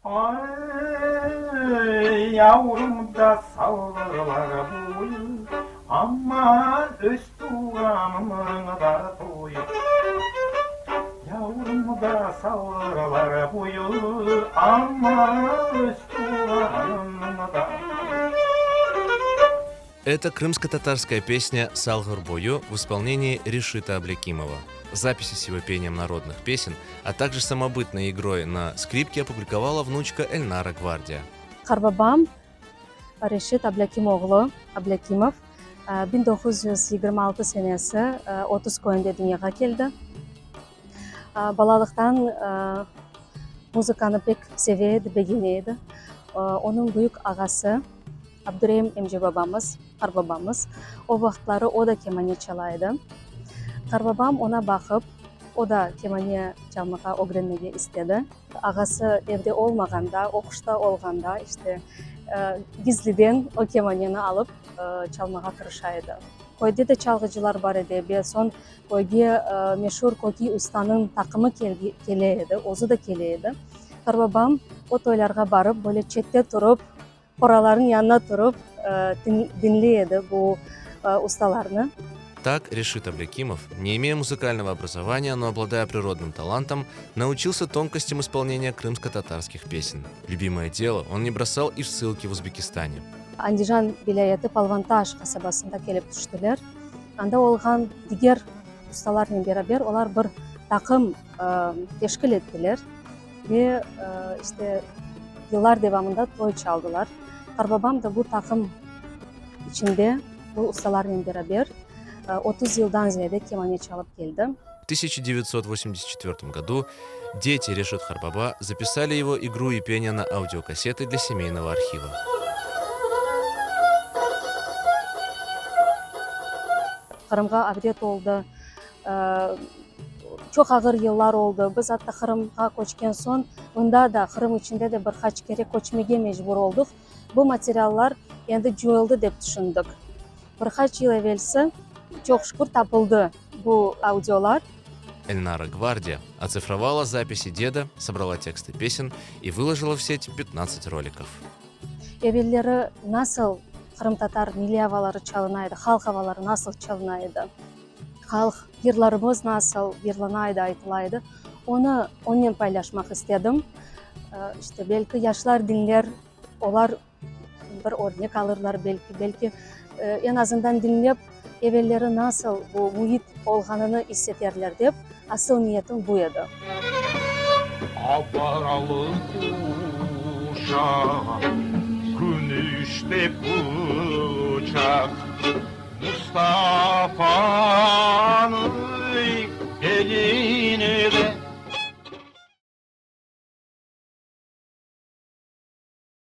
Ay, yavrum da Salğırlar boyu, Aman, öz tuvğanımnıñ da toyu. Yavrum da Salğırlar boyu, Aman, öz tuvğanımnıñ da toyu. Это крымско-татарская песня «Салгыр бою» в исполнении Решита Аблякимова. Записи с его пением народных песен, а также самобытной игрой на скрипке опубликовала внучка Эльнара Гвардия. Qartbabam Reşit Ablâkim oğlu, Ablâkimov, 1926 senesi 30 köyünde dünyağa keldi. Balalıqtan muzıkanı pek seve edi, begene edi. Onıñ büyük ağası Abdureim emce babamız, qartbabamız, o vaqıtları o da kemane çala edi. Qartbabam oña baqıp, o da kemane çalmağa ögrenmege istedi. Ağası evde olmağanda, oquşta olğanda, işte, gizliden o kemaneni alıp çalmağa tırışa edi. Köyde de çalğıcılar bar edi, ebet. Soñ köyge meşur Kökiy ustanıñ taqımı kele edi, özü de kele edi. Qartbabam o toylarğa barıp, böyle çette turıp, Qoralarnıñ yanına turıp, diñley edi bu ustalarnı. Так Решит Аблякимов, не имея музыкального образования, но обладая природным талантом, научился тонкостям исполнения крымско-татарских песен. Любимое дело он не бросал и в ссылке в Узбекистане. Andijan vilâyeti Palvantaş qasabasında kelip tüştiler. Anda olğan diger ustalarnen beraber olar bir taqım teşkil ettiler. Ve, işte, yıllar devamında toy çaldılar. Qartbabam da bu taqım içinde, bu ustalarnen beraber 30 yıldan ziyade kemane çalıp keldi. В 1984 году дети Решит Харбаба записали его игру и пение на аудиокассеты для семейного архива. Qırımğa avdet oldı. Çoq ağır yıllar oldı. Biz atta Qırımğa köçken soñ, mında da, Qırım içinde de bir qaç kere köçmege mecbur oldıq. Bu materiallar endi coyuldı dep tüşündik. Bir qaç yıl evelsi, çoq şükür, tapıldı bu audiolar. Elnara Gvardiya otsifrovala zapisi deda, sobrala teksty pesen i vyložila v set 15 rolikov. Evelleri nasıl qırımtatar milliy avaları çalına edi, halq avaları nasıl çalına edi? Halq yırlarımız nasıl yırlana edi, aytıla edi, onı onen paylaşmaq istedim. İşte, belki yaşlar diñler, olar bir örnek alırlar, belki, belki eñ azından diñlep, evelleri nasıl bu müit olğanını is eterler dep, asıl niyetim bu edi. Abaralı quşaq, künüşte pıçaq. Mustafa!